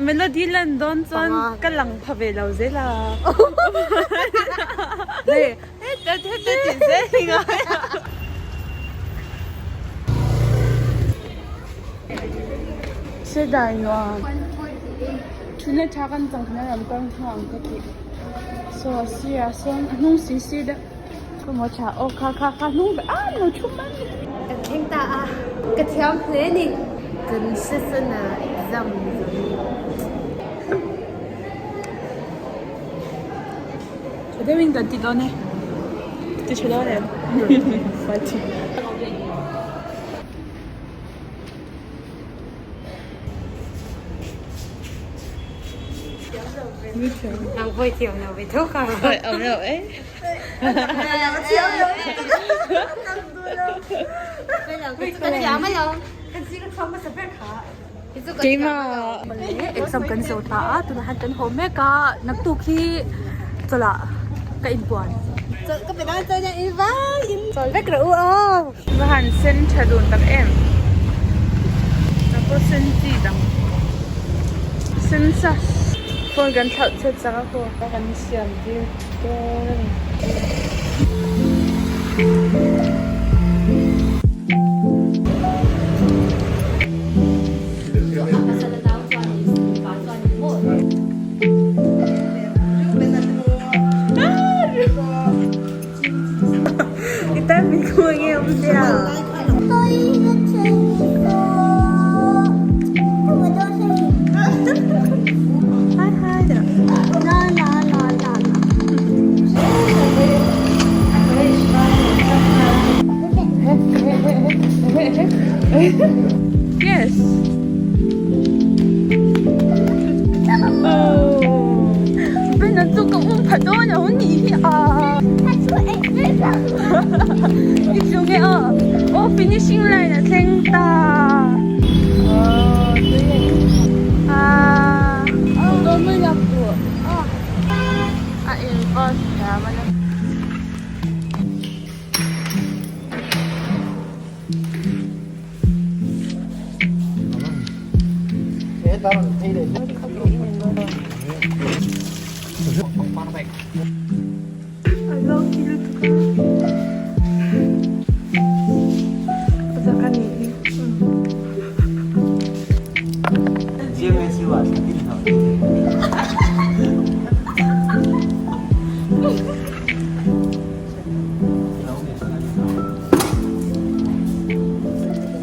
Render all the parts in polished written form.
Melody lan dawn chuan ka lang pha ve lo zel a. Heta heta tih zel hi ngai a. Sedai nuam. Thuna tha kan chang khan ram kang thang ang ka ti. So a sirah sawn a hnung si si deuh ka maw tha aw kha kha kha hnung ber ah lo thu mai. Kan thleng ta a, ka thiam hle ni. Kan session a exam ni zo ni. Tha deuhin kan ti dawn e. Ti tha dawn em? Fighting. Nang pawh i thiam lo ve tho kha. Oi awm lo e. Ka thiam alawm. Keimah exam kan zo ta a tunah hian kan haw mek a naktuk hi chawlh ah ka inpuan. Chawlh ka pe dawn chuan in vai in chawl vek rawh u aw. Va han sen tha dun tak em. Nang pawh sen chi dang. Sen sa. Phone kan thlauh chhet chak a kaw ka kan siam tir dawn a ni. Yes. Oh. Bena chu ka um pha dawn a hun nih hi a. I chu nge aw. Aw finishing line a thleng ta. Oh, Ah. Dawn mai lak duh. A involve thiam a ni.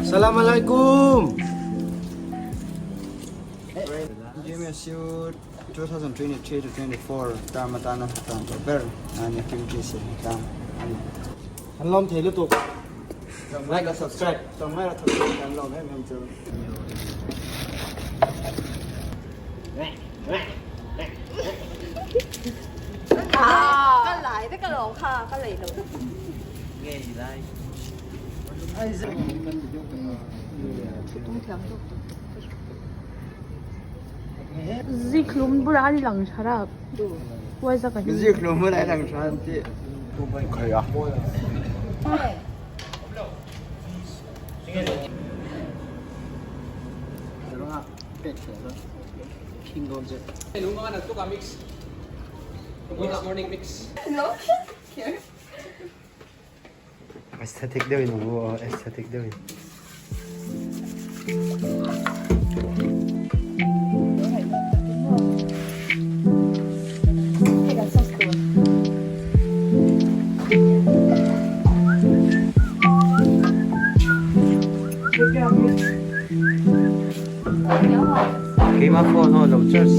Assalamualaikum. GMSU 2023 to 24 term atana tan tawh ber an activities hi tlang a ni. An lawm thei lutuk. Like and subscribe. Tlawmngai a thawk hi an lawm em em chu. Ka lai vek alawm kha ka lei lo. Zikhlum bulah an lang tha rak. Uaizaka hi. Zikhlum bulah an lang tha an ti. Khai a. Aesthetic deuhin awm u aw, aesthetic deuhin. Keimah phone ho lo charge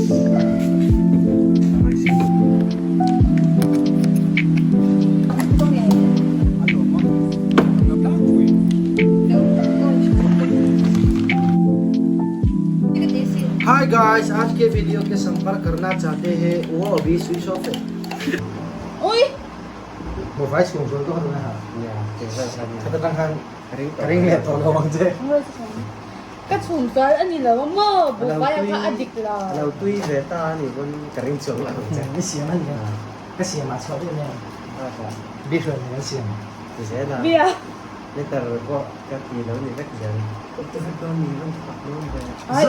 के वीडियो के संपर्क करना चाहते हैं वो अभी switch off है Ui! Mobile chung chuan ka hawn a khata tang khan ka ring leh tawh lo ang che. Ka chhung chuan a ni lo a maw buhfai ah kha a dik lo. A lo tui ve ta a nih pawn ka ring chuang lo ang che. I siam a nia ka siam ah chhuah daih nia bihrawn nen an siam. Ti zel a. Bia. Letter pawh ka ti lo ni vek zel. Ai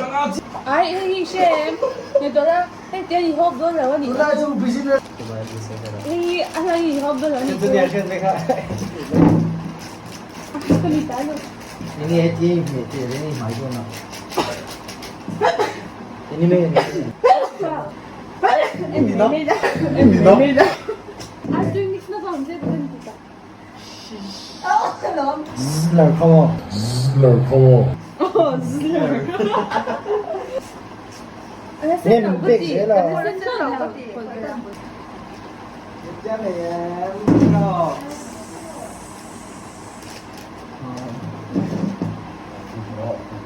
ai hei hi hre em ni tawh la hei tiang i hawp dawn lo a nih chu. Hei hi a hla hi i hawp dawn lo a nih chu. Ka mi ta lo. Enge hetia i hmeh teh reng i hmai dawn a. Enge mai ani. A tui mix na vang zet kan ti ta. Zler kho maw? Zler kho maw? Oh, zler. Nge min pek zel a.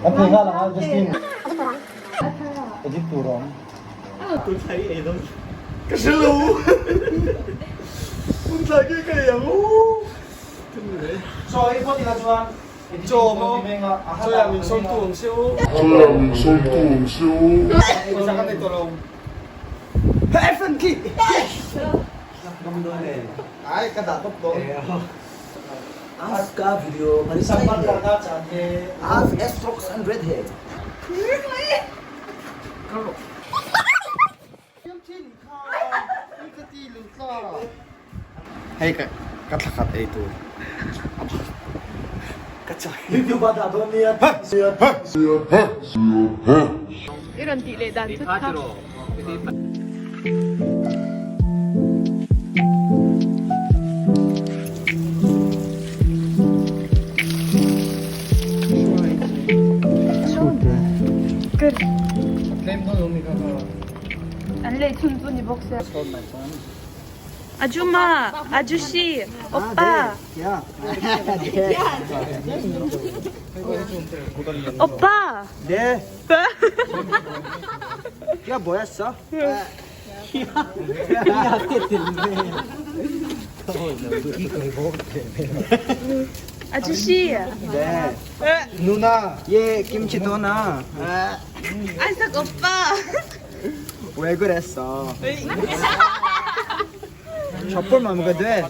An thei nghal ang a Justin. Edit tur a awm. Ka hre lo. Hun thlai nge ka ei ang u. Chaw ei phawt ila chuan Chaw maw? Chaw ah min sawm tu ang si u. Chaw ah min sawm tu ang si u. Pawisa ka nei tawh lo. Heaven khi. Ai ka dah tawp dawn. Aaj ka video Sambar karna chan he. Aaj Astrox 100 he. Hei ka ka thla khat ei tur. Ka chai. YouTube ah dah dawn nia. I rawn tih leh dan thut kha. An lei chhun chu ni bawk sia. Ajuma, Ajushi, Oppa. Oppa. Ajushi. Nuna. 예, 김치 도나. Isaac Oppa. 왜 그랬어? 촛불만 먹어도 돼?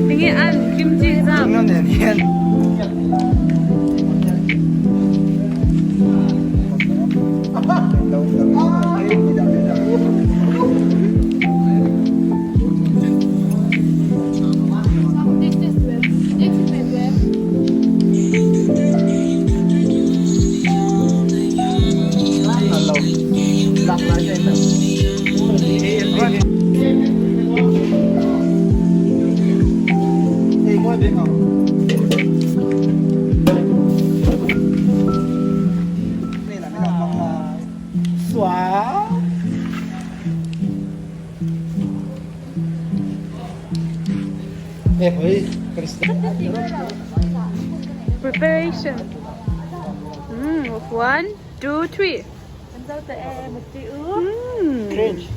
Tinge an kimchi zam. Preparation. 1, 2, 3. Cringe.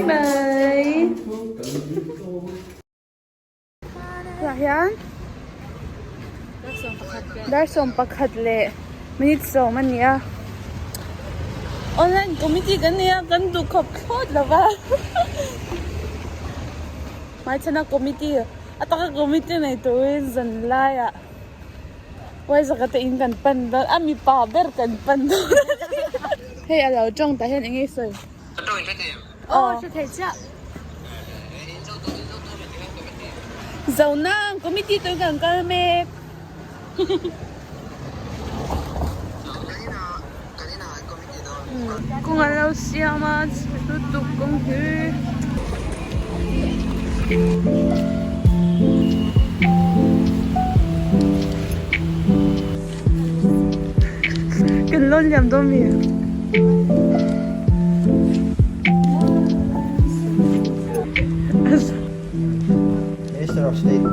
Mai. Tah hian dar 11 leh minute 10 a ni a online committee kan nei a kan duh khawp thlawt lo va hmaichhana committee a taka committee nei turin zan laiah Uaizaka te in kan pan dawn a mipa ber kan pan dawn hei a lo tawng tah hian eng nge sawi. Aw hre thei chiah. Zonang committee tur kan kal mek. Kawng an lo siam a chhe lutuk kawng hi. Kan lawn liam dawn mi. Minister of State.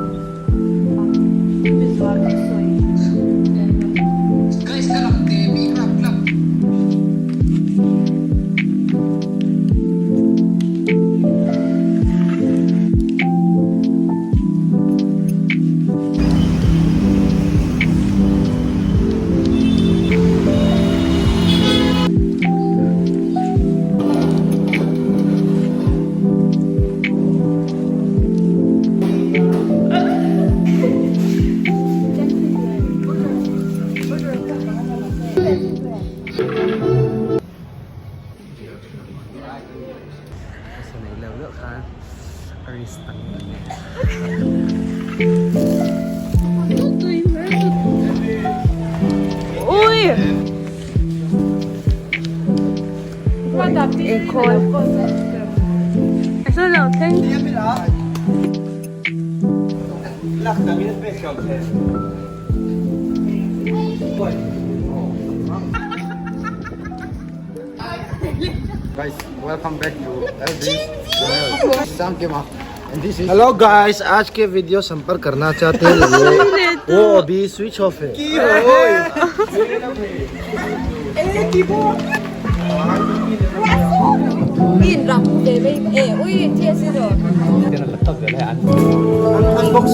Ui! Eikhawl. Asa lo thleng. Guys, welcome back to LB channel. Sangkima. And this is hello guys आज के video संपर्क करना चाहते हैं वो वो अभी switch off है unbox